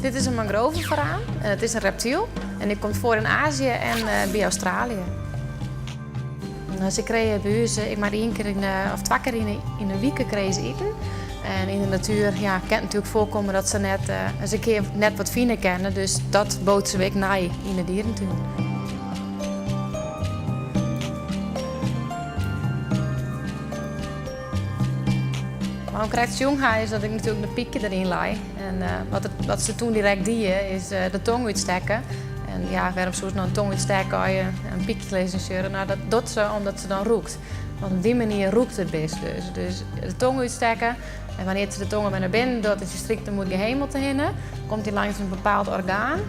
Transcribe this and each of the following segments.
Dit is in mangrovefaraan en it is in reptyl en dy komt foar yn Azië en by Australië. Se krije by ús ek mar ien kear yn de, of twa kear yn de wike krije se iten. En yn de natuer ja, kin it natuerlik foarkomme dat se net ris in kear net wat fine kinne, dus dat boatse we ek nei yn de dierentún. Wat ik krekt sjoen ha is dat ik natuerlik de pykje deryn lei. En wat, wat se toen direkt die is de tong útstekke. En ja, wêrom soe se no in tong útstekke as je in pykje lizzen sjogge? No, dat docht se omdat se dan rûkt. Want op dy manier rûkt it bist dus. Dus de tong útstekke en wannear't se de tonge wer nei binnen docht en se strykt him oer it gehemelte hinne, komt hy langs in bepaald orgaan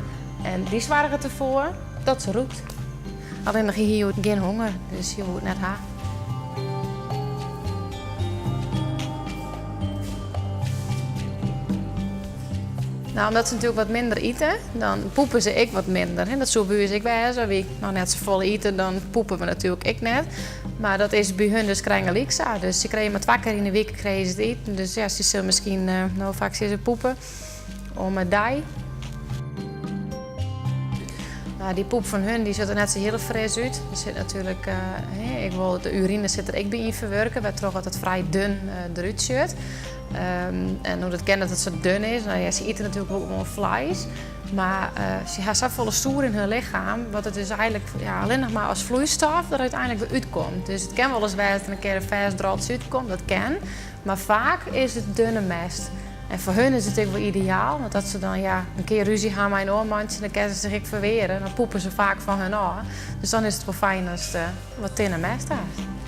en dy soarget derfoar dat se rûkt. Allinnich hy hie hjoed gjin honger, dus hy woe it net ha. Nou, omdat se natuerlik wat minder ite, dan poepe se ek wat minder. Dat soe by ús ek wêze. As wy noch net safolle ite, dan poepe we natuerlik ek net. Mar dat is by hun dus krekt gelyk sa. Dus se krije mar twa kear yn 'e wike krije se it iten. Dus ja, se sille miskien, no faak sizze poepe om 'e dei. Nou, dy poep fan hun dy sjocht der net sa hiel fris út. Der sit natuerlik, ik wol, de urine sit der ek by yn ferwurke, wêrtroch it frij dun derút sjocht. En hoe dat kin dat it sa dun is, no ja, se ite natuerlik wol gewoan fleis, mar se ha safolle soer yn hun lichem, wat it dus eigenlik ja, allinnich mar as floeistof der úteinlik wer útkomt. Dus it kin wolris wêze dat der in kear in fêst droltsje útkomt, dat kin, mar faak is it dunne mest. En foar hun is it ek wol ideaal, want as se dan ja, in kear rúzje ha mei in oar mantsje, dan kinne se sich ek ferweare. Dan poepe se faak fan hun ôf. Dus dan is it wol fijn ast wat tinne mest hast.